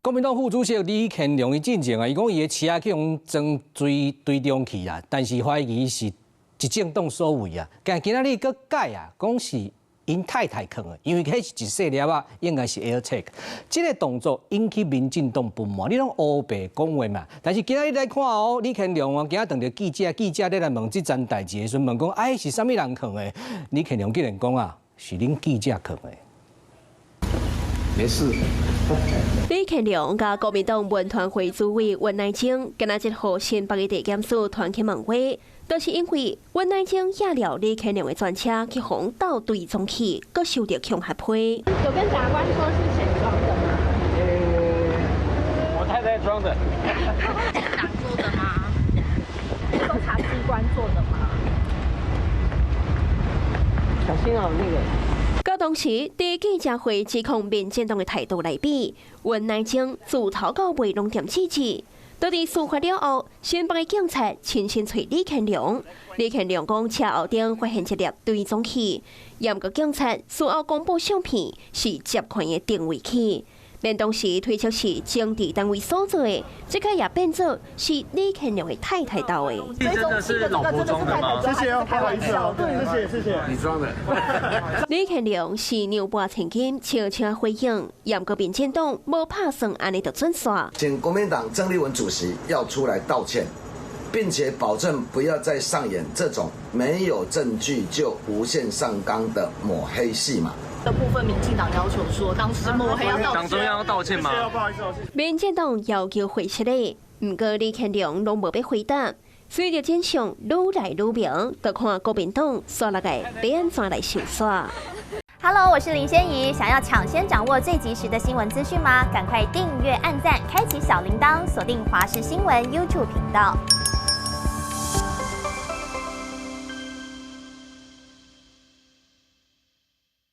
國民黨副主席李乾龍伊進前啊，伊講伊的車去予裝追蹤器啊，但是懷疑是執政黨所為啊。但今仔日閣改啊，講是𪜶太太囥的，因為彼是一細粒仔，應該是 AirTag。這個動作引起民進黨不滿，你攏烏白講話嘛。但是今仔日來看哦，李乾龍哦，今仔當著記者，記者咧來問這層代誌的時陣，問講哎是啥物人囥的？李乾龍竟然講啊，是恁記者囥的。沒事。李乾龍佮國民黨文傳會主委溫乃青，今仔日予新北的地檢署傳去問話，都是因為溫乃青掖了李乾龍的專車去予鬥追蹤器，閣收著恐嚇批。有跟檢察官說是誰裝的嗎？我太太裝的。黨做的嗎？搜查機關做的嗎？小心哦，那個。佮當時佇記者會指控民進黨的態度來比，溫乃青自頭到尾攏恬指指。到佇事發了後，新北的警察親身揣李乾龍，李乾龍講車後頂發現一粒追蹤器，毋過警察事後公布相片是接款的定位器，連當時推測是政治單位所做的，這個也變做是李乾龍的太太鬥的。真的是老婆裝的嗎？謝謝哦，不好意思哦，謝謝謝謝。你裝的。李乾龍是兩撥千金，悄悄回應，毋過民進黨無拍算按呢就準煞。請國民黨鄭麗文主席要出來道歉，並且保證不要再上演這種沒有證據就無限上綱的抹黑戲碼。的部分，民進黨要求說，當時抹黑要道歉。黨中央要道歉嗎？民進黨要求回釋的，毋過李乾龍攏無欲回答。隨著真相愈來愈明，就看國民黨煞落來欲按怎來收煞。 Hello，我是林仙怡，想要搶先掌握最及時的新聞資訊嗎？趕快訂閱、按讚、開啟小鈴鐺，鎖定華視新聞 YouTube 頻道。